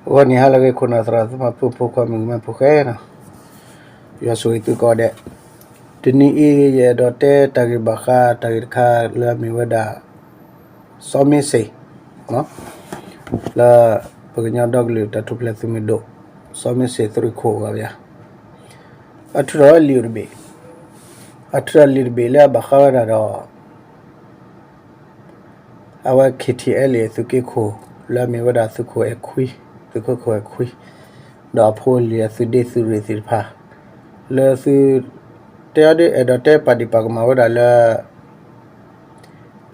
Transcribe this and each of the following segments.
ဂီၤနံၤဟါလၢအဂ့ၤ ခိၣ်နၢ်သရၣ်သမါ ဖိဖိခွါ မုၣ်ကမဲဖိဃဲနီၤ, ယွၤဆိၣ်ဂ့ၤသုကိးဂၤဒဲး. တနံၤအံၤ ယအဲၣ်ဒိးတဲတၢ်ဂ့ၢ်ဘၣ်ဃး တၢ်ဂ့ၢ်တခါလၢအမ့ၢ်ဝဲဒၣ် စီၤမ့စ့ၣ် လၢပကညီဒီကလုာ်တၢ်ထူၣ်ဖျဲးသုးမုၢ်ဒိၣ် စီၤမ့စ့ၣ်သုးရ့ၣ်ခိၣ်အဂၤဘၣ်ယၤ အထုးထီၣ်လံာ်တဘ့ၣ်, အထုးထီၣ်လံာ်တဘ့ၣ်လၢအဘၣ်ဃးဝဲဒၣ်ဒီး အဝဲ KTLA သုးက့ခိၣ် လၢအမ့ၢ်ဝဲဒၣ်သုးခိၣ်အဲၣ်ခွံ, သုးခိၣ်အဲၣ်ခွံ, ဒီးအဖိအလံၤအသုးဒ့သုးရ့ၣ်သ့ၣ်တဖၣ်, လၢသု တဲအီၤဒ်အဲၣ်ဒိးတဲပာ်ဒံးပာ်ကမၣ်ဝဲဒၣ်လၢ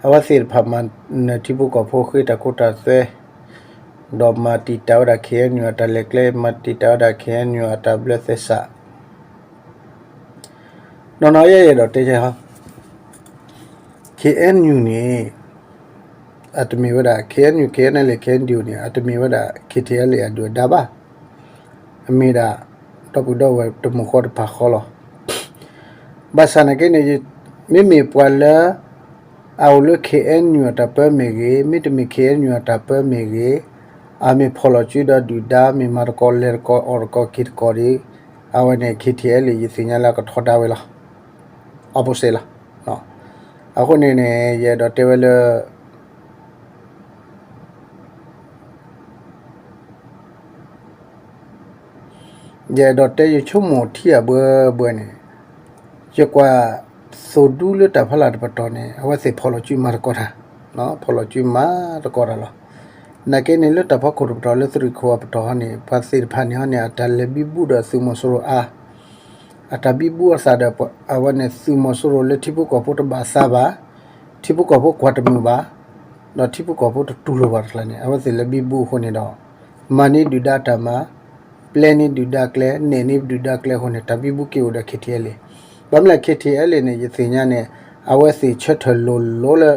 အဝဲသ့ၣ်တဖၣ်မၤနၢၤထံဖိကီၢ်ဖိဃ့တၢ်ခိတၢ်သွဲ, ဒီးမၤတံာ်တာ်ဝဲဒၣ် KNU အတၢ်လဲၤကျဲ, မၤတံာ်တာ်ဝဲဒၣ် KNU အတၢ်ဘျၢသဲစး နီၢ်နီၢ်ယဲယအဲၣ်ဒိးတဲ KNU န့ၣ် အတမ့ၢ်ဝဲဒၣ် KNU KNLA KNDO န့ၣ် အတမ့ၢ်ဝဲဒၣ် KTLA အဒုၣ်အဒါဘၣ်. အမ့ၢ်ဒၣ် ဒီပုၢ်ဒီဝဲၢ်တမုၢ်ဃီတပၤဃီလီၤ. ဘၣ်ဆၣ်နာ်က့န့ၣ် မ့မ့ၢ်ပှၤလၢ အအိၣ်လၢ KNU အတၢ်ပၢမ့ၢ်ဂ့ၤ, မ့တမ့ၢ် KNU အတၢ်ပၢမ့ၢ်ဂ့ၤ, အမ့ၢ်ဖီၣ်လီၤစုဒီးဒုၣ်ဒါ မ့ၢ်မၤသကိးလဲၤသကိးအီၣ်သကိးက့ၤသကိးဒီး အဝဲန့ၣ် KTLA ယသ့ၣ်ညါလၢအကထီဒါဝဲလီၤ. opposite လီၤ. အဃိန့ၣ်န့ၣ် ယအဲၣ်ဒိးတဲဝဲလၢ ယအဲၣ်ဒိးတဲ ယဆိကမိၣ်ထံအဘှဲဘှဲန့ၣ် ယကွၢ်သိၣ်ဒူလၢတၢ်ဖီလာ်တပတီၢ်န့ၣ် အဝဲသ့ၣ်ဖီၣ်လီၤစုမၤသကိးတၢ်, ဖီၣ်လီၤစုမၤသကိးတၢ်လီၤ. နာ်က့န့ၣ် လၢတၢ်ဖီခိၣ်တပတီၢ် လၢသုးရ့ၣ်ခိၣ်အပတီၢ်ဟီန့ၣ် ပှၤသ့ၣ်တဖၣ်န့ၣ်ဟီန့ၣ် အတၢ်လဲၤဘံဘူဒီးသုးမီၤစိရိၤအါ, အတၢ်ဘံဘူအသးဒီး အဝဲန့ၣ်သုးမီၤစိရိၤလၢထံဖိကီၢ်ဖိတဘၣ်သးဘၣ်, ထံဖိကီၢ်ဖိကွၢ်တမုာ်ဘၣ်, ဒီးထံဖိကီၢ်ဖိတတူၢ်လိာ်ဘၣ်တကျါန့ၣ် အဝဲသ့ၣ်လဲၤဘံဘူအဃိန့ၣ်ဒီး မၤန့ၢ်ဒုၣ်ဒါတၢ်မၤ, ပျဲန့ၢ်ဒုၣ်ဒါကျဲ, နဲၣ်န့ၢ်ဒုၣ်ဒါကျဲအဃိန့ၣ် တၢ်ဘံဘူက့ၤအိၣ်ဒီး KTLA. ဘၣ်မနုၤလဲၣ် KTLA န့ၣ် ယသ့ၣ်ညါန့ၣ် အဝဲသ့ၣ်ဆၢထၢၣ်လိၤလိၤလၢ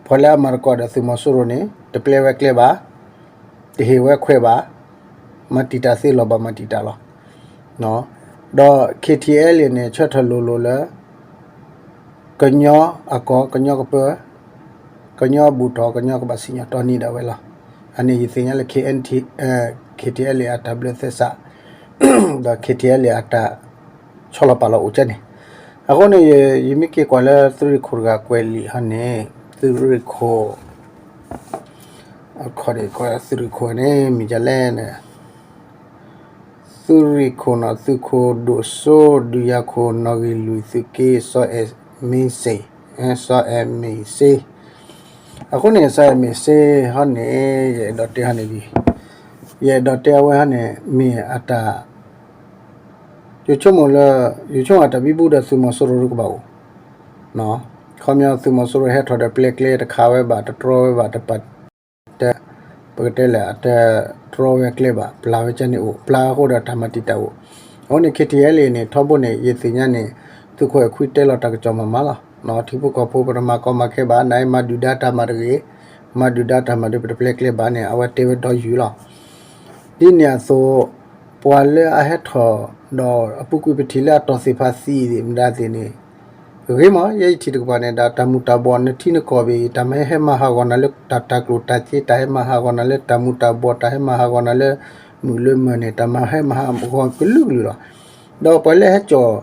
ပှၤလၢအမၤသကိးဒီးသုးမီၤစိရိၤန့ၣ် တပျဲဝဲကျဲဘၣ်, တဟ့ၣ်ဝဲခွဲးဘၣ်, မၤတံာ်တာ်သ့လီၤဘၣ်မၤတံာ်တာ်လီၤ. ဒီး KTLA န့ၣ် ဆၢထၢၣ်လိၤလိၤလၢ ကညီအကီၢ် ကညီကပၢ ကညီအဘူၣ်ထီၣ် ကညီကဘၣ်စံၣ်ညီၣ်တီနံၤဒၣ်ဝဲလီၤ. အန့ၣ်ယသ့ၣ်ညါလၢ KNT, KTLA အတၢ်ဘျၢသဲစး ဒီး KTLA အတၢ်ဆီလီၤပာ်လီၤအိၣ်ကဲန့ၣ်. အဃိန့ၣ် ယမ့ၢ်က့ၤကွၢ်လၢသုးရ့ၣ်ခိၣ်တဂၤကွဲးလံာ်ဟီန့ၣ် သုးရ့ၣ်ခိၣ် အခီၣ်ဒ့ၣ် သုးရ့ၣ်ခိၣ်န့ၣ် မ့ၢ်ဒ်လဲၣ်န့ၣ် သုးရ့ၣ်ခိၣ်နီၤ သုးခိၣ်ဒိၣ်စိ ဒုးယၤခိၣ် နီၣ်ဂံၢ်လွံၢ် သုးက့ စီၤအဲၣ်မ့ၢ်စ့, စီၤအဲၣ်မ့ၢ်စ့. အဃိန့ၣ် စီၤအဲၣ်မ့ၢ်စ့ဟီန့ၣ် ယအဲၣ်ဒိးတဲဟီန့ၣ်ဒ် ယအဲၣ်ဒိးတဲအဝဲဟီန့ၣ် မ့ၢ်အတၢ် ယဆိကမိၣ်လၢ ယဆိကမိၣ်အတၢ်ဘံဘူဒီးသုးမီၤစိရိၤကဘၣ်အိၣ်, ခီပညီသုးမီၤစိရိၤဟဲထီၣ်ဒီးပျဲကျဲတခးဝဲဘၣ် တတြီဝဲဘၣ် တပာ် တ ပကတဲလဲၣ် အတတြီဝဲကျဲဘၣ် ပျၢ်ဝဲကဲန့ၣ်အိၣ် ပျၢ်အဃိဒီးတၢ်မၤတံာ်တာ်အိၣ်. အဃိန့ၣ် KTLA န့ၣ် ထီဘိန့ၣ် ယသ့ၣ်ညါန့ၣ် သုးခိၣ်အဲၣ်ခွံတဲလီၤတၢ်ကစီၣ်မၤမၤလီၤ. ထံဖိကီၢ်ဖိပတမၤကီမၤခဲဘၣ် နမၤဒုၣ်ဒါတၢ်မၤတဂ့ၤ, မၤဒုၣ်ဒါတၢ်မၤဒီးပတပျဲကျဲဘၣ်န့ၣ် အဝဲတဲဝဲဒီယုၢ်လီၤ. ဒ်န့ၣ်အသိး ပှၤလၢအဟဲထီၣ်ဒီးအပူၤကွံာ်ပထံၣ်လၢအတီၢ်သ့ၣ်တဖၣ်သံမတၤသ့ၣ်န့ၣ် ဂ့ၤမး ယဲယထံၣ်တကပၤန့ၣ် ဒီးတၢ်မူၤတၢ်ဘှီးနထံနကီၢ်ဘၣ် တၢ်မၤဟဲမၤဟးဂီၤနၤလၢတၢ်တၤကျိၣ်တၤစ့ တၢ်ဟဲမၤဟးဂီၤနၤလၢတၢ်မူၤတၢ်ဘှီး တၢ်ဟဲမၤဟးဂီၤနၤလၢ မုာ်လၢမၢ်န့ၣ် တၢ်မၤဟဲမၤဟးဂီၤကလုာ်ကလုာ်လီၤ. ဒီးပှၤလၢဟဲကၠီၣ်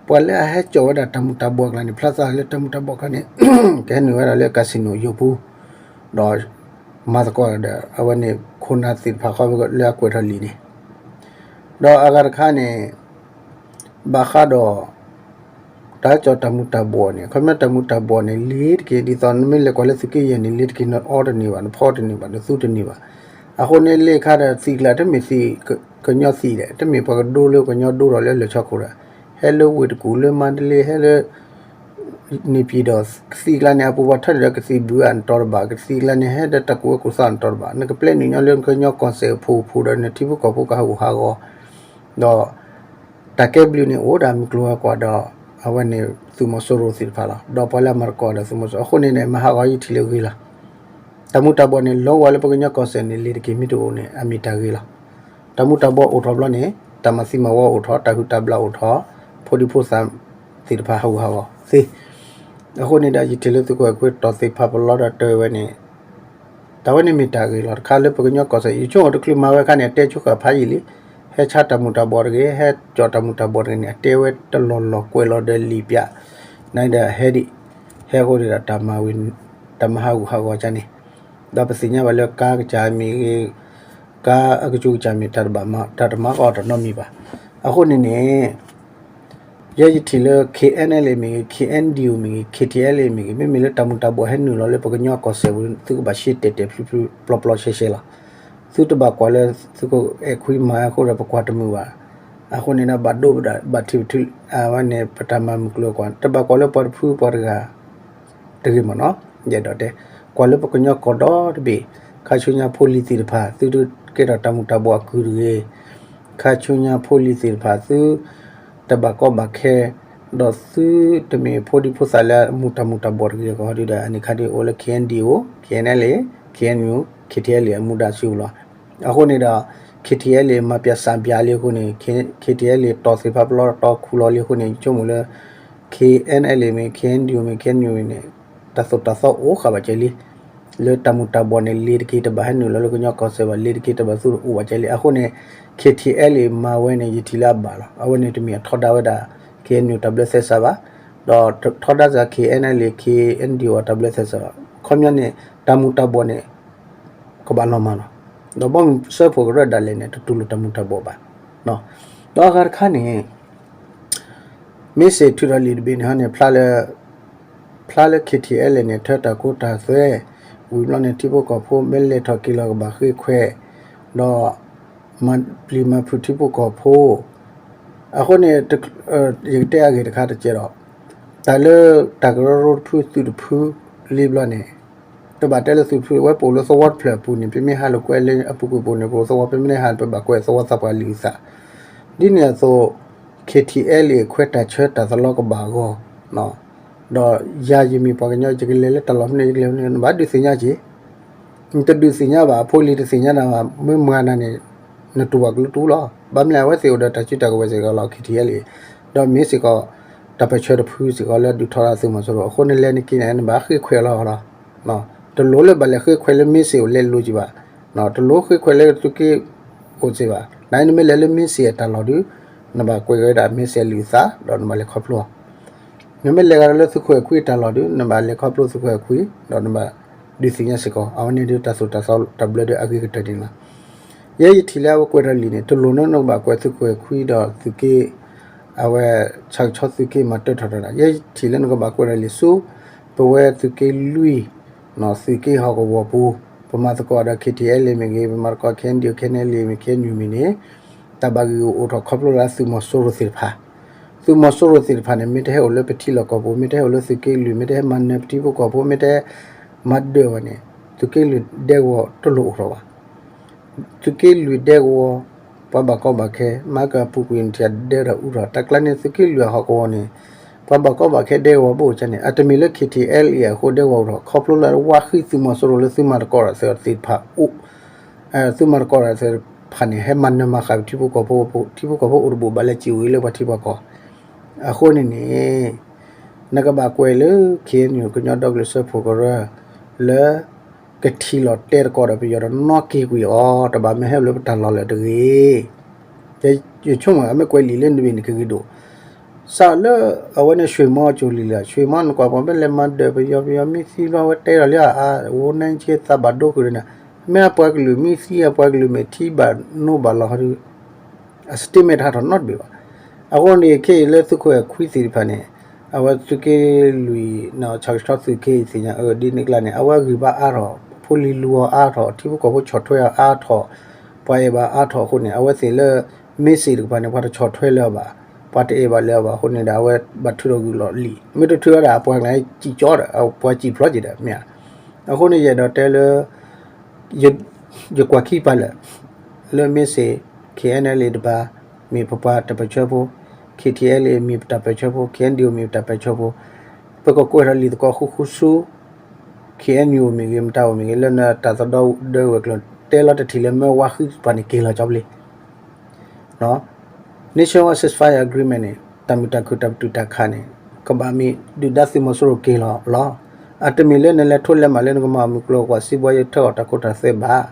ပှၤလၢအဟဲကၠီၣ်ဝဲဒၣ်တၢ်မူၤတၢ်ဘှီးအကျါန့ၣ် ဖျါသးလၢတၢ်မူၤတၢ်ဘှီးအကျါန့ၣ် ကဟဲနုာ်ဝဲဒၣ်လၢ casino ယိာ်ပူၤ ဒီးမၤသကိးဒီး အဝဲန့ၣ် ခိၣ်နၢ်သ့ၣ်တဖၣ်ဃီလၢအကွဲးထီၣ်လံာ်န့ၣ် ဒီးအဂၤတခါန့ၣ် ဘၣ်ဃးဒီး တၢ်ကၠီၣ်တၢ်မူၤတၢ်ဘှီးန့ၣ် ခီပညီတၢ်မူၤတၢ်ဘှီးန့ၣ်လ့ၤတက့ၢ် ဒ်သိးနမ့ၢ်လဲၤကွၢ်လၢသုးက့ယဲၢ်န့ၣ် လ့ၤတက့ၢ် နအီတန့ၢ်ဘၣ် နဖီတန့ၢ်ဘၣ် နသူတန့ၢ်ဘၣ်. အဃိန့ၣ်လ့ၤခါဒီးသံကျါ တမ့ၢ်သံ ကညီသံလဲၣ် တမ့ၢ်ပှၤကဒိလၢကညီဒိထီၣ်လၢလၢၢ်ဆၢခိၣ်ဒီး ဟဲလၢဝ့ၢ်တကူၣ်လၢမါတလ့ ဟဲလၢ န့ၣ်ပံၤဒီး ကသံၣ်ကျါန့ၣ် အပူၤပှၤထၢၣ်ဒီးကသံၣ်ဘုဧါနတီတဘၣ် ကသံၣ်ကျါန့ၣ် ဟဲဒီးတၢ်ကူၣ်ဝဲကူၣ်သီနတီတဘၣ် နကပျဲနုာ်ညီလၢကညီကီၢ်စဲၣ်အဖိအဖိဒီး နထံဖိကီၢ်ဖိကဟးဂူာ်ဟးဂီၤ ဒီး တၢ်ကဲဘျုးန့ၣ်အိၣ်ဒၣ်မုၢ်ကျိၤဝဲၤကွာ်ဒီး အဝဲန့ၣ်သုးမီၤစိရိၤသ့ၣ်တဖၣ်လီၤ. ဒီးပှၤလၢအမၤသကိးဒီးသုးမီၤစိရိၤ အဃိန့ၣ်န့ၣ် မၤဟးဂီၤယထံၣ်လၢဂ့ၤလီၤ. တၢ်မူၤတၢ်ဘှီးန့ၣ် လီၤဝဲလၢပကညီကီၢ်စဲၣ်န့ၣ် လ့ၤတက့ၢ်မ့ၢ်တအိၣ်န့ၣ် အမ့ၢ်တၢ်ဂ့ၤလီၤ. တၢ်မူၤတၢ်ဘှီးအိၣ်ထီၣ်ဘျီန့ၣ် တၢ်မၤသံမၤဝီအိၣ်ထီၣ် တၢ်ဟုၣ်တၢ်ဘျၣ်အိၣ်ထီၣ် ဖိဒံဖိသၣ်သ့ၣ်တဖၣ်ဟးဂူာ်ဟးဂီၤသ့. အဃိန့ၣ်ဒီးယထံၣ်လၢသုးခိၣ်အဲၣ်ခွံတီၢ်သ့ၣ်တဖၣ်ပလီၢ်ဒီးတဲဝဲန့ၣ် တၢ်ဝဲန့ၣ်မ့ၢ်တၢ်ဂ့ၢ်လီၤတခါလၢပကညီကီၢ်စဲၣ် ယဆိကမိၣ်တချုးမၤဝဲအခါန့ၣ် အတဲဆိဃာ်ဖးယံာ်လံ, ဟဲဆါတၢ်မူၤတၢ်ဘှီးတဂ့ၤ, ဟဲကၠီၣ်တၢ်မူၤတၢ်ဘှီးတဂ့ၤန့ၣ် အတဲဝဲတလီၢ်လီၢ်ကွဲးလီၤဒီးလံာ်ပၠး, နဒီးဟဲဒံး, ဟဲဃိဒီးတၢ်မၤဝံၤ, တၢ်မၤဟးဂူာ်ဟးဂီၤကန့ၣ်, ဒီးပသ့ၣ်ညါဘၣ်လၢကါကစၢ်မ့ၢ်ဂ့ၤ, ကါအကစူကစၢ်မ့ၢ်တၢ်တဘၣ်မၤ တၢ်တမၤကအီၣ်တၢ်နီတမံၤဘၣ်. အဃိန့ၣ်န့ၣ် ယဲယထံၣ်လၢ K N L A မ့ၢ်ဂ့ၤ, K N D O မ့ၢ်ဂ့ၤ, K T L A မ့ၢ်ဂ့ၤ, မ့မ့ၢ်လၢတၢ်မူၤတၢ်ဘှီးဟဲနုာ်လီၤလၢပကညီကီၢ်စဲၣ်ပူၤ သုကဘၣ်ရှဲတဲာ်တဲာ်ဖျုးဖျုးပျီပျီရှဲရှဲလီၤ. သုတဘၣ်ကွၢ်လၢသုကအဲၣ်ခွံမၤအဃိဒီးပကွၢ်တမုာ်ဘၣ်. အဃိန့ၣ်ဒီးဘၣ်ဒိဘၣ်ထံးပထုး အဝဲန့ၣ် ပတၢ်မၤမုၢ်ကျိၤကွၢ် တဘၣ်ကွၢ်လၢပှၤတဖုပှၤတဂၤ တဂ့ၤမ့ၢ်နီၤ, ယအဲၣ်ဒိးတဲ, ကွၢ်လၢပကညီကီၢ်ဒီတဘ့ၣ်, ခါဆူညါဖိလံၤသ့ၣ်တဖၣ် သုတကဲထီၣ်တၢ်မူၤတၢ်ဘှီးအကုၢ်တဂ့ၤ, ခါဆူညါဖိလံၤသ့ၣ်တဖၣ် သုတဘၣ်ကီဘၣ်ခဲ, ဒီးသုတမ့ၢ်ဖိဒံဖိသၣ်လၢအမူၤတၢ်မူၤတၢ်ဘှီးတဂ့ၤကီးဒီး အန့ၣ်ခါဒ်အိၣ်လၢ K N D O, K N L A, K N U, K T L A အမူဒါစုလီၤ. အဃိန့ၣ်ဒီး K T L A မၤပၠးစၢ်ပၠးလံအဃိန့ၣ် K T L A တီၢ်သ့ၣ်တဖၣ်ပလီတီခိၣ်လီၤလံအဃိန့ၣ် ယဆိကမိၣ်လၢ K N L A မ့ၢ် K N D O မ့ၢ် K N U မ့ၢ်န့ၣ် တၢ်သိၣ်တၢ်သီအိၣ်ဃာ်ဘၣ်ကဲလံ. လၢတၢ်မူၤတၢ်ဘှီးန့ၣ် လ့ၤတက့ၤတဘၣ်ဟဲနုာ်လီၤလၢကညီကီၢ်စဲၣ်ဘၣ်, လ့ၤတက့ၤတဘၣ်သူၣ်အိၣ်ဘၣ်ကဲလံ. အဃိန့ၣ် K T L A မၤဝဲန့ၣ် ယထံၣ်လၢအဘၣ်လီၤ. အဝဲန့ၣ်တမ့ၢ်အထီဒါဝဲဒၣ် K N U တၢ်ဘျၢသဲစးဘၣ်, ဒီးထီဒါစ့ၢ် K N L A, K N D O အတၢ်ဘျၢသဲစးဘၣ်. ခီပညီန့ၣ် တၢ်မူၤတၢ်ဘှီးန့ၣ် ကဘၣ်လီၤမၢ်လီၤ. ဒီးဘီမုၢ်စၢဖှိၣ်ကရၢဒၣ်လဲာ်န့ၣ် တတူၢ်လိာ်တၢ်မူၤတၢ်ဘှီးဘၣ်. ဒီးအဂၤတခါန့ၣ် မ့ၢ်စ့ၢ်ထုးထီၣ်လံာ်တဘ့ၣ်န့ၣ်ဟီန့ၣ် ဖျါလၢ ဖျါလၢ K T L A န့ၣ် ထၢတၢ်ကိးတၢ်သွဲ, ဝံၤဘျီန့ၣ် ထံဖိကီၢ်ဖိမ့ၢ်လဲၤထီၣ်က့ၤလီၤကဘၣ်ဃ့ခွဲး, ဒီး မၤပျံၤမၤဖုးထံဖိကီၢ်ဖိ, အဃိန့ၣ် ယကတဲအဂ့ၢ်တခါတကဲးဒီး တၢ်လၢတၢ်ကရၢကရိတဖုသုးတဖုလံဘျီန့ၣ် တဘၣ်တဲလၢသုးတဖု ဝဲပအိၣ်လၢသဝီတဖျၢၣ်အပူၤန့ၣ် ပမ့ၢ်ဟးလိာ်ကွဲလၢအပူၤကွံာ်ပူၤန့ၣ် ပအိၣ်သဝီ ပမ့ၢ်ဟး ပဘၣ်ကွဲးသဝီသးပှၢ်လံာ်အုၣ်သး, ဒ်န့ၣ်အသိး K T L A ခွဲးတၢ်ဆၢတၢ်သလီကဘၣ်အဂီၢ် ဒီးယၤယမ့ၢ်ပှၤကညီ ယကလဲၤလၢတၢ်လီၢ်ဖဲန့ၣ် ယကလဲၤဖဲန့ၣ် နဘၣ်ဒုးသ့ၣ်ညါက့ၤ, နတဒုးသ့ၣ်ညါဘၣ် အဖိလံၤတသ့ၣ်ညါနၤဘၣ် မ့ၢ်မၤနၤန့ၣ် နတူၢ်ဘၣ်ကလုာ်တူၢ်လီၤ. ဘၣ်မနုၤလဲၣ် အဝဲသ့ၣ်အိၣ်ဒီးတၢ်စုတၢ်ကဝဲၤစ့ၢ်ကီးလီၤ K T L A, ဒီးမ့ၢ်စ့ၢ်ကီး တၢ်ပၢၢ်ဆၢတဖုစ့ၢ်ကီးလၢဒုးထီဒါသုးမီၤစိရိၤ အဃိန့ၣ်လဲၤနက့ၤန့ၣ် နဘၣ်ဃ့ခွဲးလီၤလီၤ. တလိၣ်လၢဘၣ်လဲၤဃ့ခွဲးလၢမ့ၢ်စ့ၢ်အိၣ်လဲၤလိၤက့ၤဘၣ်, တလိၣ်ဃ့ခွဲးလၢသုးက့အိၣ်စ့ၢ်ဘၣ်. နနမ့ၢ်လဲၤလၢမ့ၢ်စ့ၢ်အတၢ်လီၢ်ဒီး နဘၣ်ကွဲးက့ၤဝဲဒၣ်မ့ၢ်စ့ၢ်အလံာ်အုၣ်သး ဒီးနဘၣ်လဲၤခီဖျိ နမ့ၢ်လဲၤဂၤဒီးလၢသုးခိၣ်အဲၣ်ခွံအတၢ်လီၢ်ဒီး နဘၣ်လဲၤခီဖျိသုးခိၣ်အဲၣ်ခွံ ဒီးနဘၣ်ဒုးသ့ၣ်ညါစ့ၢ်ကီး အဝဲန့ၣ်ဒုးတၢ်သိၣ်တၢ်သီတၢ်ဘျၢဒုးအဂ့ၤကတၢၢ်န့ၣ်လီၤ. ယဲယထံၣ်လၢအဝဲကွဲးထီၣ်လံာ်န့ၣ် တလိၣ်န့ၣ်နကဘၣ်ကွဲးသုးခိၣ်အဲၣ်ခွံဒီးသုးက့ အဝဲ ဆၣ်ကဆီသုးက့မၤတၢထီၣ်တၢ်ဒီး ယဲယထံၣ်လၢနကဘၣ်ကွဲးထီၣ်လံာ်ဆူ ပဝဲသုးက့လွံၢ် သုးက့ဟီၣ်ကဝီၤပူၤ ပမၤသကိးဒီး K T L A မ့ၢ်ဂ့ၤ ပမၤသကိး K N D O, K N L A မ့ၢ် K N U မ့ၢ်န့ၣ် တၢ်ဘၣ်ဂံၢ်ဂူာ်အိၣ်ထီၣ်ခီဖျိလၢသုးမီၤစိရိၤသ့ၣ်တဖၣ်, သုးမီၤစိရိၤသ့ၣ်တဖၣ်န့ၣ် မ့ၢ်တဟဲအိၣ်လၢပထံလီၢ်ကီၢ်ပူၤ မ့ၢ်တဟဲအိၣ်လၢသုးက့လွံၢ် မ့ၢ်တဟဲမၤနၢၤပထံဖိကီၢ်ဖိ မ့ၢ်တဟဲမၤဒၢးဝဲန့ၣ် သုးက့လွံၢ်ဒဲကဝီၤတလိၣ်အိၣ်ထီၣ်ဘၣ်. သုးက့လွံၢ်ဒဲကဝီၤ ပှၤဘၣ်ကီဘၣ်ခဲ မၤကပူၤကွံာ်နထံၣ်ဒဲဒီးအူထီၣ် တၢ်ကျါန့ၣ်သုးက့လွံၢ်အဟီၣ်ကဝီၤန့ၣ် ပှၤဘၣ်ကီဘၣ်ခဲဒဲကဝီၤဘၣ်အိၣ်ကန့ၣ် အတမ့ၢ်လၢ K T L A အဃိဒဲကဝီၤအိၣ်ထီၣ် ခီဖျိလၢဝါဃံသုးမီၤစိရိၤလၢသုးမၤသကိးတၢ်သ့ၣ်တဖၣ်အိၣ် သုးမၤသကိးတၢ်သ့ၣ်တဖၣ်န့ၣ် ဟဲမၤနၢၤမၤဃၣ်ပထံဖိကီၢ်ဖိ ထံဖိကီၢ်ဖိအိၣ်တဘူၣ်ဘၣ်လဲၤစံၣ်ဝံၤလၢပှၤထံပှၤကီၢ် အဃိန့ၣ်န့ၣ် နကဘၣ်ကွဲးလၢ K N U ကညီဒီကလုာ်စၢဖှိၣ်ကရၢ လၢ ကထံၣ်လီၤတဲသကိးဒီးပယီၤဒီးနီၣ်က့ၤကွံာ်အီၤ တဘၣ်မ့ၢ်ဟဲအိၣ်လၢပတၢ်လီၢ်လၢၤတဂ့ၤ. ယဆိကမိၣ်အမ့ၢ်ကွဲးလံာ်လၢနဘ့ၣ်န့ၣ်ကဂ့ၤဒိၣ် စးလၢအဝဲန့ၣ် ရွှေမော ကၠိၤလံာ်လၢ ရွှေမော နကွၢ်ပှၤမ့ၢ်လဲၤမၤဒၢးပယီၤ ပယီၤမ့ၢ်သံဘျီဝဲတဲဒီးလံ အဝဲန့ၣ်က့ သးဘၣ်ဒိကွံာ်ဒီးန့ၣ် မ့ၢ်အပှၤကလုာ်မ့ၢ်သံ အပှၤကလုာ်မ့ၢ်ထံဘၣ်နိဘၣ်လီၤဟီဒီး အ statement ဟးထီၣ်နီတဘ့ၣ်ဘၣ်. အဃိန့ၣ် ခဲအံၤလၢသုးခိၣ်အဲၣ်ခွံသ့ၣ်တဖၣ်န့ၣ် အဝဲသုးက့လွံၢ် ဆၣ်ကဆီသုးက့သ့ၣ်ညါအၢ ဒ်န့ၣ်အကျါန့ၣ် အဝဲဂံၢ်ဘါအါထီၣ် ဖိလံၤလူၤအီၤအါထီၣ် ထံဖိကီၢ်ဖိဆီၣ်ထွဲအီၤအါထီၣ် ပှၤအဲၣ်ဘၣ်အါထီၣ်အဃိန့ၣ် အဝဲသ့ၣ်လၢ မ့ၢ်စ့ၢ်တကပၤန့ၣ် ပှၤတဆီၣ်ထွဲလၢၤအီၤဘၣ် ပှၤတအဲၣ်ဘၣ်လၢၤအီၤဘၣ်အဃိန့ၣ်ဒီး အဝဲဘၣ်ထုးထီၣ်ဂုာ်လီၤလံာ် မ့ၢ်တထုးဝဲဒၣ်အပှၤကညီစံၣ်ကၠီဒီး အပှၤစံၣ်ဖျိးက့ၤဒီးမ့ၢ်ဧါ. အဃိန့ၣ် ယအဲၣ်ဒိးတဲလၢ ယကွၢ်ခံပၤလၢာ် လၢမ့ၢ်စ့ၢ် K N L A တပၤ မ့ၢ်ပပှၤတၢ်ပၢၢ်ဆၢဖိ K T L A မ့ၢ်ပတၢ်ပၢၢ်ဆၢဖိ K N D O မ့ၢ်ပတၢ်ပၢၢ်ဆၢဖိ ပကကွဲးထီၣ်လံာ်သကိးဃူဃူဆူ K N U မ့ၢ်ဂ့ၤ မတၤအိၣ်မ့ၢ်ဂ့ၤ လၢနတၢ်သဒီဒၢဝဲၤကျိၤ တဲလီၤတထံၣ်လၢမၢဝါဃံပှၤန့ၣ်က့ၤလီၤကၠီပလ့ Nationwide Ceasefire Agreement န့ၣ် တၢ်မုာ်တၢ်ခုၣ်တၢ်ပတုာ်တၢ်ခးန့ၣ် ကဘၣ်မ့ၢ်ဒုၣ်ဒါသုးမီၤစိရိၤက့ၤလီၤလီၤ. အတမ့ၢ်လၢနလဲၤထိၣ်လဲၤမးလၢနကမၤအီၣ်မုၢ်ကျိၤကွၢ်စံးဘှါယထၢၣ်အီၣ်တၢ်ခိတၢ်သွဲဘၣ်.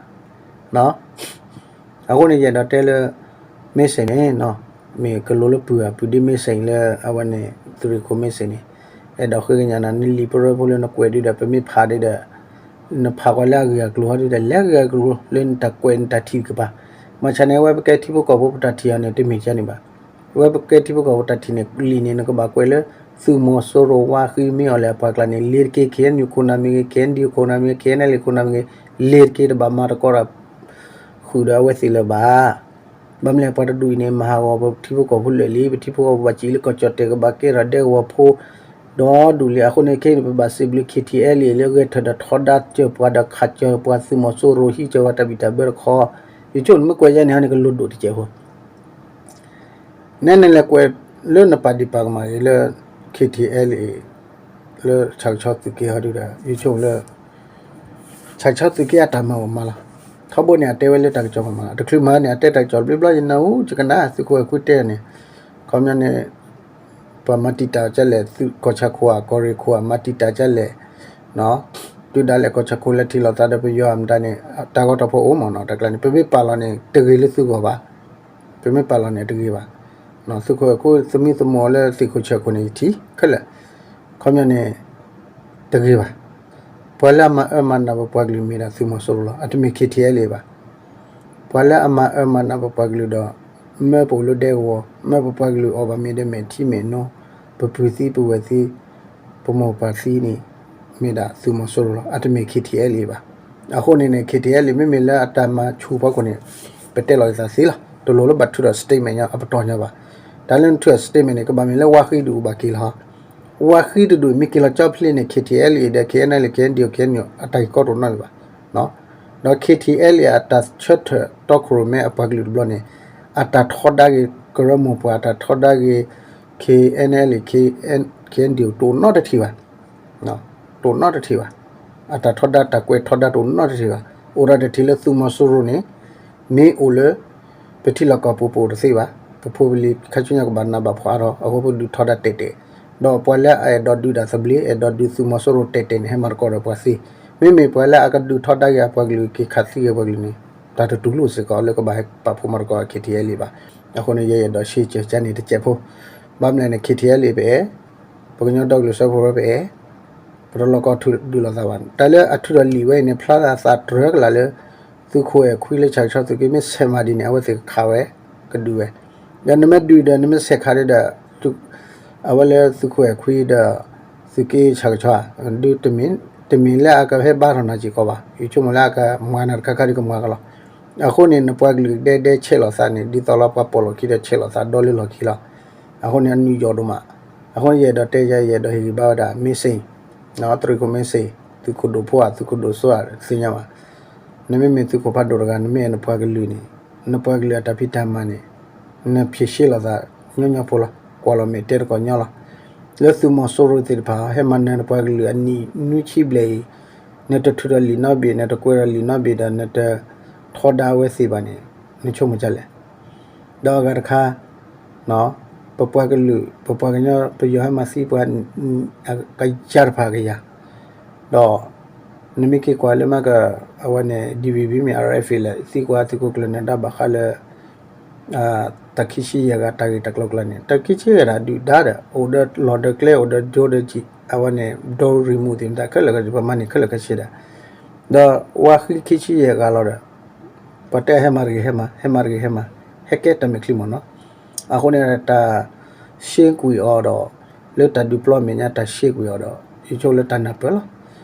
အဃိန့ၣ် ယအဲၣ်ဒိးတဲလၢ မ့ၢ်စ့ၢ်န့ၣ် မ့ၢ်ကလိၤလၢပုၢ်အပုၢ်ဒ်မ့ၢ်စ့ၢ်လၢအဝဲန့ၣ် သုးရ့ၣ်ခိၣ်မ့ၢ်စ့ၢ်န့ၣ် အဲၣ်ဒိးဃ့ကညးနၤ နလံာ်ပရၢဖိလၢနကွဲးဒုဒီး ပမ့ၢ်ဖးဒုဒီး နဖးကွၢ်လၢအဂ့ၢ်အကျိၤဟီဒုဒီး လဲၤဂ့ၢ်အကျိၤလၢနတၢ်ကွဲးနတၢ်ထံၣ်ကပၤ. မၤဆါန့ၣ် အဝဲပကဲထံဖိကီၢ်ဖိပတၢ်ထံၣ်အီၤန့ၣ် တမ့ၢ်ကန့ၣ်ဘၣ်. အဝဲပကဲထံဖိကီၢ်ဖိတၢ်ထံၣ်န့ၣ် လံာ်န့ၣ် နကဘၣ်ကွဲးလၢ သုးမီၤစိရိၤဝါဃံမ့ၢ်အီၤလဲၣ်အပှၤကျါန့ၣ် လ့ၤတက့ ခ့ၣ်အဲၣ်ယူၣ်ခိၣ်နၢ်မ့ၢ်ဂ့ၤ ခ့ၣ်အဲၣ်ယူၣ်ခိၣ်နၢ်မ့ၢ်ဂ့ၤ ခ့ၣ်အဲၣ်ယူၣ်ခိၣ်နၢ်မ့ၢ်ဂ့ၤ လ့ၤတက့ တဘၣ်မၤတကီတၢ် ဃုာ်ဒီးအဝဲသ့ၣ်လၢၤဘၣ်. ဘၣ်မနုၤလဲၣ် ပှၤတဒူၣ်အံၤန့ၣ် မၤဟးဂီၤပထံဖိကီၢ်ဖိလၢာ်လံ. ပထံဖိကီၢ်ဖိဘၣ်စံးလၢကီၢ်ကၠီၣ်တဲၣ်ကဘၣ်ကဲထီၣ်ဒဲကဝီၤဖိ ဒီဒူၣ်လံ. အဃိန့ၣ်ခဲအံၤန့ၣ် ပဘၣ်စံးဘျုး KTLA လၢဂဲၤထၢၣ်ဒီးထီဒါစၢၤပှၤဒီးခးစၢၤပှၤ သုးမီၤစိရိၤဟံးစၢၤပှၤတၢ်ဘံၣ်တၢ်ဘၢတခီ ယဆိကမိၣ်နမ့ၢ်ကွဲးယဲန့ၣ်ဟီန့ၣ် ကလိၤဒိၣ်တစဲးဖိ နဲနလဲၤကွဲးလၢနပာ်ဒံးပာ်ကမၣ်ဂ့ၤလၢ KTLA လၢဆၣ်ကဆီသုးက့ဟီဒုဒီး ယဆိကမိၣ်လၢ ဆၣ်ကဆီသုးက့အတၢ်မၤအိၣ်မးလီၤ. ထီဘိန့ၣ် အတဲဝဲလၢတၢ်ကစီၣ်မၤမးလီၤ. တချုးမၤန့ၣ် အတဲတၢ်ကစီၣ်တဘျီဘျီ ယနၢ်ဟူ ယကနၣ် သုးခိၣ်အဲၣ်ခွံတဲန့ၣ် ခီပညီန့ၣ် ပှၤမၤတံာ်တာ်ကလဲၣ် သုးကီၢ်ဆၣ်ခိၣ်ဧါ ကီၢ်ရ့ၣ်ခိၣ်ဧါ မၤတံာ်တာ်ကလဲၣ် တုၤဒၣ်လဲာ်ကီၢ်ဆၣ်ခိၣ်လဲၤထံၣ်လိာ်သးဒီးပယီၤအမတၤန့ၣ် တၢ်ဂီၤတၢ်ဖီအိၣ်မးနီၤ တၢ်ကျါန့ၣ် ပမ့ၢ်ပာ်လီၤန့ၣ် တဂ့ၤလၢသုဂီၢ်ဘၣ်. ပမ့ၢ်ပာ်လီၤန့ၣ် တဂ့ၤဘၣ်. သုးခိၣ်အဲၣ်ခွံ သမံသမိးလၢသ့ၣ်ခိၣ်ဆၢၣ်ခိၣ်န့ၣ် ယထံၣ်ခဲလၢာ် ခီပညီန့ၣ် တဂ့ၤဘၣ်. ပှၤလၢအမၤအၢမၤနးပပှၤကလုာ်မ့ၢ်ဒၣ်သုးမီၤစိရိၤလီၤ. အတမ့ၢ် KTLA ဘၣ်. ပှၤလၢအမၤအၢမၤနးပပှၤကလုာ်ဒီး မၢပအိၣ်လၢဒဲကဝီၤ မၢပပှၤကလုာ်အီၣ်ဘၣ်မ့ၢ်ဒဲးမဲာ်ထံမဲာ်နိ ပပုၢ်သံပဝဲၢ်သံ ပမိၢ်ပပၢ်သံန့ၣ် မ့ၢ်ဒၣ်သုးမီၤစိရိၤလီၤ. အတမ့ၢ် KTLA ဘၣ်. အဃိန့ၣ်န့ၣ် KTLA မ့မ့ၢ်လၢအတၢ်မၤဆူၣ်ဖီခိၣ်န့ၣ် ပတဲလီၤက့ၤသးသ့လီၤ. တလိၣ်လၢဘၣ်ထုးဒီး statement ညီအပတီၢ်ညီဘၣ်. တၢ်လၢနထုးဒီး statement န့ၣ် ကဘၣ်မ့ၢ်လၢဝါဃံတဒူၣ်ဘၣ်က့ၤလီၤ. ဝါဃံတဒူၣ်မ့ၢ်က့ၤလီၤကၠီဖျ့န့ၣ် KTLA ဒီး KNLA KNDO KNU အတၢ်ဂ့ၢ်ကီတအိၣ်နီတမံၤဘၣ်. ဒီး KTLA အတၢ်ဆၢထၢၣ်တီခိၣ်ရိၣ်မဲအပှၤကလုာ်တဘျီန့ၣ် အတၢ်ထီဒါက့ၤကရၢမိၢ်ပှၢ် အတၢ်ထီဒါက့ၤ KNLA KNDO တအိၣ်နီတထံၣ်ဘၣ်. တအိၣ်နီတထံၣ်ဘၣ်. အတၢ်ထီဒါတၢ်ကွဲးထီဒါတအိၣ်နီတထံၣ်ဘၣ်. အိၣ်ဒၣ်တထံၣ်လၢသုးမီၤစိရိၤန့ၣ် မ့ၢ်အိၣ်လၢ ပထံလီၢ်ကီၢ်ပူၤပအိၣ်တသ့ဘၣ်. ပဖိပလံၤခါဆူညါကဘၣ်နးဘၣ်ဖှီၣ်အါထီၣ် အဃိပဒုးထီဒါတဲာ်တဲာ်, ဒီးပှၤလၢအအဲၣ်ဒိးဒုးတၢ်သဘျ့ အဲၣ်ဒိးဒုးသုးမီၤစိရိၤတဲာ်တဲာ်န့ၣ် ဟဲမၤသကိးဒီးပှၤသ့. မ့မ့ၢ်ပှၤလၢအကဒုးထီဒါက့ၤအပှၤကလုာ်က့ၤခးသံက့ၤပှၤကလုာ်န့ၣ် တၢ်တတူၢ်လိာ်စ့ၢ်ကီးလၢကဘၣ်ဟဲပာ်ဖှိၣ်မၤသကိး KTLA ဘၣ်. အဃိန့ၣ် ယအဲၣ်ဒိးရှဲစၢၤကန့ၣ်တစဲးဖိ, ဘၣ်မနုၤလဲၣ်န့ၣ် KTLA ပအဲၣ်, ပကညီဒီကလုာ်စၢဖှိၣ်ဝဲပအဲၣ်, ပတလီၢ်ကီထုးဒုးလိာ်သးဘၣ်. တၢ်လၢအထုးထီၣ်လံာ်ဝဲအံၤန့ၣ် ဖျါသးတြၢကလာ်လၢ သုးခိၣ်အဲၣ်ခွံလၢဆၣ်ကဆီသုးက့ မ့ၢ်ဆဲးမၤဒ်န့ၣ် အဝဲသ့ၣ်ကခးဝဲ ကဒုးဝဲ. ဒီးနမ့ၢ်ဒုးဒီး နမ့ၢ်ဆဲးခးဒီး အဝဲလၢသုးခိၣ်အဲၣ်ခွံဒီး သုးက့ဆၣ်ကဆီ ဒုးတမ့ၢ်လၢအကဟဲဘါထီၣ်နၤစ့ၢ်ကီးဘၣ်. ယဆိကမိၣ်လၢအကမၤနၤတခါခါဒီးကမၤကလီၤ. အဃိန့ၣ် နပှၤကလုာ်ဒဲဒဲဆဲးလိာ်သးန့ၣ် ဒ်သိးလၢပှၤပိာ်လိာ်ခံဒီးဆဲးလိာ်သးဒီလၢလီၢ်ခံလီၤ. အဃိန့ၣ် အနုာ်ယိာ်ဒိၣ်မး. အဃိန့ၣ် ယအဲၣ်ဒိးတဲယၤ ယအဲၣ်ဒိးဟ့ၣ်ဂံၢ်ဘါဝဲဒၣ် မ့ၢ်စ့ၢ် သုးခိၣ်ဒိၣ်ဖိဧါ သုးခိၣ်ဒိၣ်စိဧါ သ့ၣ်ညါဘၣ်. နမ့မ့ၢ်သုးခိၣ်ဖးဒိၣ်တဂၤ နမ့ၢ်အဲၣ်နပှၤကလုာ်န့ၣ် နပှၤကလုာ်အတၢ်ဖံးတၢ်မၤန့ၣ် နဖြေရှင်းလိာ်သးညီညီဖိလီၤ. ကွၢ်လီၤမဲာ်တဲတကိးညီလီၤ. လၢသုးမီၤစိရိၤသ့ၣ်တဖၣ် ဟဲမၤနၢၤနပှၤကလုာ်အနံၣ်နွံဆံဘျဲၣ်အံၤ နတထုးထီၣ်လံာ်နီတဘ့ၣ် နတကွဲးထီၣ်လံာ်နီတဘ့ၣ်ဒီး နတထီဒါဝဲသ့ၣ်ဘၣ်န့ၣ် နဆိကမိၣ်ဒ်လဲၣ်. ဒီးအဂၤတခါ ပပှၤကလုာ် ပပှၤကညီ ပယီၤဟဲမၤသံပှၤ ကယၤတဖၣ်ကယၤ, ဒီး နမ့ၢ်က့ၤကွၢ်လၢမၤက အဝဲန့ၣ် DVB မ့ၢ် RFA လဲၣ် သံကွၢ်သုးခိၣ်ကျၢၢ်နၢၤဒါဘၣ်ဃးလၢ တၢ်ခံဆံယဲၢ်ဂၤတၢ်ဂ့ၢ်တၢ်ကျိၤကျါန့ၣ် တၢ်ခံဆံယဲၢ်ဂၤဒုၣ်ဒါဒီး အိၣ်ဒီးလီၢ်ဒီးကျဲ အိၣ်ဒီးဒိဒီး အဝဲန့ၣ် ဒိရံမူသ့ၣ်မတၤခဲလၢာ်ကဒီး ပမၤန့ၢ်ခဲလၢာ်ခဲဆ့ဒီး ဒီးဝါဃံခံဆံယဲၢ်ဂၤလီၤဒီး ပှၤတဲဟဲမၤတဂ့ၤဟဲမၤ ဟဲမၤတဂ့ၤဟဲမၤ ဟဲကဲတၢ်မဲာ်ချံမ့ၢ်နီၤ. အဃိန့ၣ် တၢ်ရှဲကွံာ်အီၤဒီး လၢတၢ်ဒုးပျီမဲာ်ညါ တၢ်ရှဲကွံာ်အီၤဒီး ယဆိကမိၣ်လၢတၢ်နၢ်ပၢၢ်လီၤ.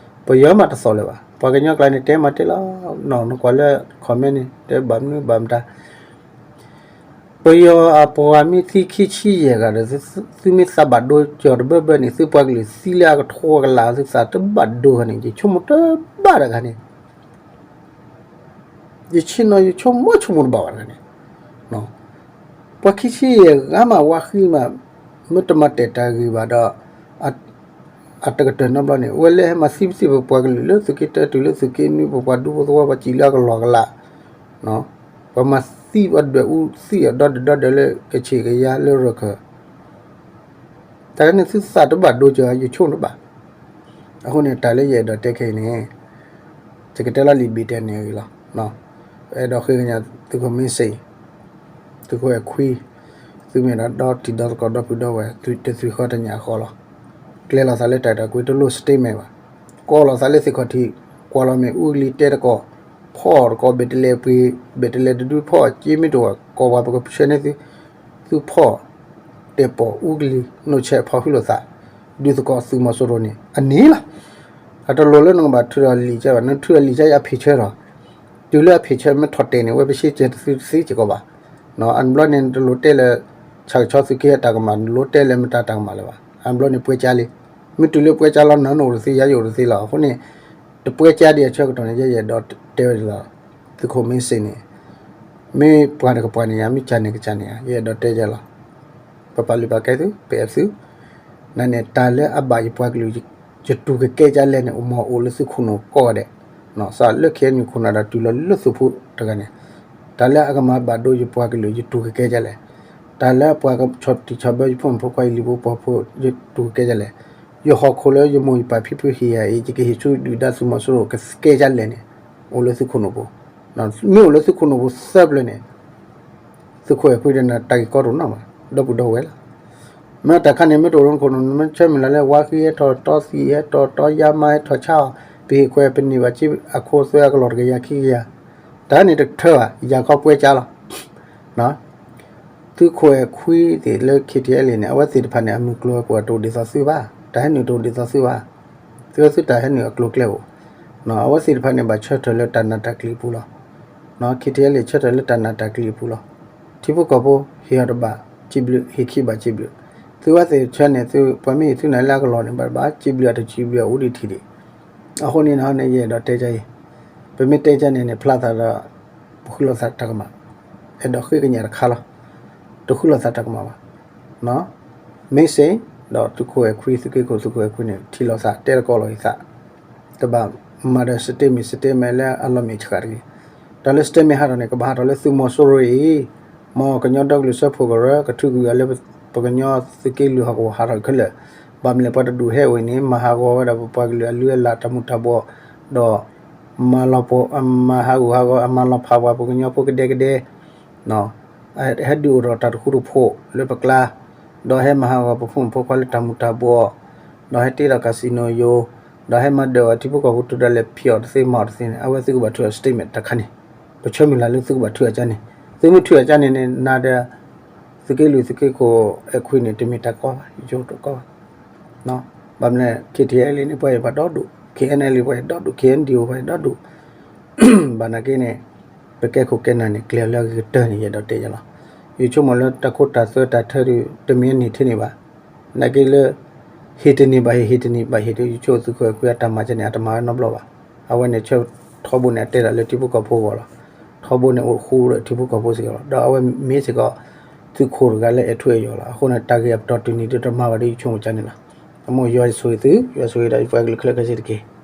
ပယီၤမးတသီၣ်လၢၤဘၣ်. ပှၤကညီကျါန့ၣ် တဲမၤတဲလီၤနီၤ နကွၢ်လၢ comment န့ၣ် တဲဘၣ်မနုၤဘၣ်မတၤ ပယီၤအပှၤမ့ၢ်သံခံဆံယဲၢ်ဂၤဒီး သုမ့ၢ်သးဘၣ်ဒိကၠီၤတဘၢဘၢန့ၣ် သုပှၤကလုာ်သံလၢအကထိကလး သုသးတဘၣ်ဒိဂၤန့ၣ် ယဆိကမိၣ်တဘၣ်တဂၤန့ၣ် ယဆ့ၣ်နီၤ ယဆိကမိၣ်ဆိကမိၣ်တဘၣ်ဘၣ်တဂၤန့ၣ် ပှၤခံဆံယဲၢ်ဂၤမးဝါဃံမး မ့ၢ်တမၤတဲာ်တၢ်ဂ့ၢ်ဘၣ်ဒီး အတကတၢၢ်နီတဘျီန့ၣ် အဝဲလၢဟဲမၤသံပသံပပှၤကလုာ်လၢသုးက့တၢတုၤလၢသုးက့နွံ ပပှၤဒူဖိသဝီပှၤစံးလၢအကလီၢ်ကလး ပှၤမၤသံပှၤဒွဲၣ်အူသံအီၤဒီဒၢးဒီဒၢးလၢကဆ့ၣ်ကယါလၢရၢၢ်ခၢၣ် တၢ်န့ၣ်သုသးတဘၣ်ဒိကၠီၤ ယဆိကမိၣ်တဘၣ်. အဃိန့ၣ် တၢ်လၢယအဲၣ်ဒိးတဲခဲအံၤန့ၣ် ယကတဲလီၤလံာ်ဘ့ၣ်တဲန့ၣ်အဂ့ၢ်လီၤ. အဲၣ်ဒိးဃ့ကညးသုးခိၣ်မ့ၢ်စ့ၣ်, သုးခိၣ်အဲၣ်ခွံ, သုမ့ၢ်ဒီးဒီတံၤဒီသကိးဒီပုၢ်ဒီဝဲၢ် တသွံၣ်ဃီတညၣ်ဃီလီၤ. ကျဲၤလီၤသးလၢတၢ်အဲၣ်တၢ်ကွံ တလိၣ် statement ဘၣ်. ကိးလီၤသးလၢသ့ၣ်ခီၣ်ထံး, ကွၢ်လီၤမ့ၣ်အူကလံၤတဲတကိး, ဖီၣ်တကိး ဘဲၣ်တလဲပှ့ၤ, ဘဲၣ်တလဲတဒုဖီၣ်, က့မ့ၢ်တအိၣ် ကိးပှၤ ပကဆှၢန့ၢ်သု, သုဖီၣ် တဲာ်ပိာ်အူကလံၤ နီၢ်ဆဲးဖီၣ်ဟုလိာ်သး, ဒုးသကိးသုးမီၤစိရိၤန့ၣ် အန့ၣ်လီၤ. အတလိၣ်လၢနကဘၣ်ထုးထီၣ်လံာ်ကါဘၣ်, နထုးထီၣ်လံာ်ကါအံၤအဖံးဆၢထီၣ်, တုၤလၢအဖံးဆၢမ့ၢ်ထီၣ်တဲာ်န့ၣ် ဝဲပရှ့ကဲတသုတသ့စ့ၢ်ကီးဘၣ်. အဘျီန့ၣ် နတလိၣ်တဲလၢ ဆၣ်ကဆီသုးက့အတၢ်ကမၣ်, နတလိၣ်တဲလၢမတၤတၢ်ကမၣ်လၢၤဘၣ်. အဘျီန့ၣ်ပှဲၤကါလံ. မ့ၢ်တုၤလၢပှဲၤကါလီၤ နၤနအိၣ်တသ့ ယၤယအိၣ်တသ့လီၤ. အဃိန့ၣ် တပှဲၤကါဒံးအဆၢကတီၢ်န့ၣ် ယဲယအဲၣ်ဒိးတဲဝဲဒ်လီၤ. သုးခိၣ်မ့ၢ်စ့ၣ်န့ၣ် မ့ၢ်ပှၤတကပှၤန့ၣ်ယါ, မ့ၢ်ကၢ်န့ၣ်ကစၢ်န့ၣ်ယါ, ယအဲၣ်ဒိးတဲယဲလီၤ. ပပာ်လုၢ်ပာ်ကဲသု, ပအဲၣ်သု, နန့ၣ် တၢ်လၢအဘၣ်ယပှၤကလုာ် ယတူၢ်ကကဲကၢ်လဲၣ်န့ၣ် မ်အအိၣ်လၢသုခိၣ်နူာ်ကိးဂၤဒဲး, စးလၢ ခ့ၣ်အဲၣ်ယူၣ် ခိၣ်နၢ်ဒီးတုၤလီၤလၢသုးဖိတဂၤန့ၣ်, တၢ်လၢအကမၤဘၣ်ဒိယပှၤကလုာ် ယတူၢ်ကကဲကၢ်လဲၣ်, တၢ်လၢအပှၤဆီၣ်တံၢ်ဆီၣ်ဘၢယဖိမုၣ်ဖိခွါ ယလံၤဖိပှီၤဖိ ယတူၢ်ကကဲကၢ်လဲၣ်, ယဟီၣ်ခိၣ်လၢယမိၢ်ယပၢ်ဖံဖုဟ့ၣ်ယၤအံၤ ယကဟ့ၣ်ဆူဒုၣ်ဒါသုးမီၤစိရိၤကကဲကၢ်လဲၣ်န့ၣ် အိၣ်လၢသုခိၣ်နူာ်ပူၤ. မ့ၢ်အိၣ်လၢသုခိၣ်နူာ်ပူၤသၢပျၢၤန့ၣ် သုးခိၣ်အဲၣ်ခွံဒီးနၤ တၢ်ဂ့ၢ်ကီတအိၣ်နီတမံၤဘၣ်, ဒီပုၢ်ဒီဝဲၢ်လီၤ. မ့ၢ်တၢ်ခါန့ၣ် မ့ၢ်တအိၣ်လၢနခိၣ်နူာ် နမ့ၢ်ဆၢမုၢ်လၢ်လၢ ဝါဃံဟဲထီၣ်တီ သံၣ်ဟဲထီၣ်တီ ယါမါဟဲထီၣ်ဆါအီၤ, ပဟ့ၣ်ခွဲးပန့ၢ်ဘၣ်က့ အခိသွဲအကလီၢ်တကယၤခံကယၤ, တၢ်န့ၣ်တထၢဘၣ်, ယၤခီပှဲၤကၢ်လီၤ. သုးခိၣ်အဲၣ်ခွံသ့ၣ်လၢ ခ့ၣ်ထံၣ်အဲၣ်လ့ၣ်န့ၣ် အဝဲသ့ၣ်တဖၣ်န့ၣ် အမုၢ်ကျိၤဝဲၤကွာ်တအိၣ်ဒ်သိးသုဘၣ်, တၢ်ဟဲနုာ်တအိၣ်ဒ်သိးသုဘၣ်, သုဝဲသုတၢ်ဟဲနုာ်အကျိၤအကျဲအိၣ်, အဝဲသ့ၣ်တဖၣ်န့ၣ် ဘၣ်ဆၢထၢၣ်လၢတၢ်နာ်တၢ်ကျံၤအပူၤလီၤ. ခ့ၣ်ထံၣ်အဲၣ်လ့ၣ် ဆၢထၢၣ်လၢတၢ်နာ်တၢ်ကျံၤအပူၤလီၤ. ထံဖိကီၢ်ဖိ ဟ့ၣ်အီၤတဘၣ် စံးဘျုး, ဟ့ၣ်ခံဘၣ်စံးဘျုး, သုဝဲသ့ၣ်ဆၢန့ၣ် သုပှၤမ့ၢ်ဟ့ၣ်သုနၤလၢအကလီၢ်န့ၣ် ဘၣ်တဘၣ် စံးဘျုးအတစံးဘျုးအအိၣ်ဒံးထံၣ်ဒံး. အဃိန့ၣ် ယအဲၣ်ဒိးတဲကၢ်အံၤ, ပမ့ၢ်တဲကၢ်န့ၣ်န့ၣ် ဖျါသးဒီး ပဃုလိာ်သးတၢ်ကမၣ်, အဲၣ်ဒိးဃ့ကညးတခါလီၤ. တဃုလိာ်သးတၢ်ကမၣ်ဘၣ်. မ့ၢ်စ့ၢ် ဒီးသုးခိၣ်အဲၣ်ခွံ သုးက့ခိၣ် သုးခိၣ်အဲၣ်ခွံန့ၣ် ထံၣ်လိာ်သး တဲတကိးလိာ်အသး, တဘၣ်မၤဒီး statement statement လၢအလီၤမ့ၢ်ဆှးတဂ့ၤ. တၢ်လၢ statement ဟးထီၣ်န့ၣ် ကဘၣ်ဟးထီၣ်လၢသုးမီၤစိရိၤအံၤ, မ်ကညီဒီကလုာ်စၢဖှိၣ်ကရၢ ကထုးကွံာ်အီၤလၢပကညီသုးက့လွံၢ်ဟီၣ်ကဝီၤ ဟးထီၣ်ခဲလၢာ်, ဘၣ်မနုၤလဲၣ် ပှၤတဒူၣ်ဟဲအိၣ်အံၤန့ၣ် မၤဟးဂီၤဝဲဒၣ်ပပှၤကလုာ်အလုၢ်အလၢ်တၢ်မူၤတၢ်ဘှီး, ဒီး မၤလီၤပှီၢ် မၤဟးဂူာ်ဟးဂီၤ အမၤလီၤဖးပှၤပကညီဖိကဒဲကဒဲ ဟဲဒုးအိၣ်ထီၣ်တၢ်တဃူတဖိးလၢပကျါ, ဒီးဟဲမၤဟးဂီၤပဖိမုၣ်ဖိခွါလၢတၢ်မူၤတၢ်ဘှီး, ဒီးဟဲတ့ထီၣ် casino ယိၤ, ဒီးဟဲမၤဒၢၣ်အီၤထံဖိကီၢ်ဖိ တုၤဒၣ်လဲာ်ဖံးအီၤတသ့မၤအီၤတသ့န့ၣ် အဝဲသုကဘၣ်ထုးအီၤ statement တခါန့ၣ်, ပဆၢမုၢ်လၢ်လၢသုကဘၣ်ထုးအီၤကၢ်န့ၣ်, သုမ့ၢ်ထုးအီၤကၢ်န့ၣ်န့ၣ် နၤဒီး သုးက့လွံၢ်သုးက့ခိၣ်အဲၣ်ခွံန့ၣ် တမ့ၢ်တၢ်ကီဘၣ် ယဆိကမိၣ်တကီဘၣ်. ဘၣ်မနုၤလဲၣ် ခ့ၣ်ထံၣ်အဲၣ်လ့ၣ် န့ၣ် ပှၤအံၤပှၤဒီဒူၣ်, ခ့ၣ်အဲၣ်အဲၣ်လ့ၣ် ပှၤအံၤဒီဒူၣ်, ခ့ၣ်အဲၣ်ဒံၣ်အိၣ် ပှၤအံၤဒီဒူၣ်, ဘၣ်နာ်က့န့ၣ် ပကဲခိၣ်ကဲနၢ်န့ၣ် ကျဲၤအီၤလၢအဂ့ၤကတၢၢ်န့ၣ် ယအဲၣ်ဒိးတဲယၤလီၤ. ယဆိကမိၣ်လၢတၢ်ခိတၢ်သွဲတၢ်ထၢဒုး တမ့ၢ်အန့ၢ်ထဲန့ၣ်ဘၣ်. နာ်က့လၢ ဟ့ၣ်တန့ၢ်ဘၣ်ဟ့ၣ် ဟ့ၣ်တန့ၢ်ဘၣ်ဟ့ၣ်ဒီး ယဆိကမိၣ်သုးခိၣ်အဲၣ်ခွံအတၢ်မၤကၢ်န့ၣ် အတမၤဝဲနီတဘျီဘၣ်. အဝဲန့ၣ်ဆၢထီဘိန့ၣ် အတဲဒၣ်လၢထံဖိကီၢ်ဖိအဂီၢ်လီၤ. ထီဘိန့ၣ်အိၣ်ဃူဒီးထံဖိကီၢ်ဖိစ့ၢ်ကီးလီၤ. ဒီးအဝဲမ့ၢ်စ့ၢ်ကီး သုးခိၣ်တဂၤလၢအဲၣ်ထူအဲၣ်ယိာ်လီၤ. အဃိန့ၣ် တၢ်ဂ့ၢ်အပတီၢ်တုၤန့ၣ်ဒုးတမၤဘၣ်ဒီး ယဆိကမိၣ်ကၢ်န့ၣ်လီၤ. အမိၢ်ယွၤဆိၣ်ဂ့ၤသု, ယွၤဆိၣ်ဂ့ၤဒီးယပှၤကလုာ်ခဲလၢာ်ခဲဆ့တက့ၢ်.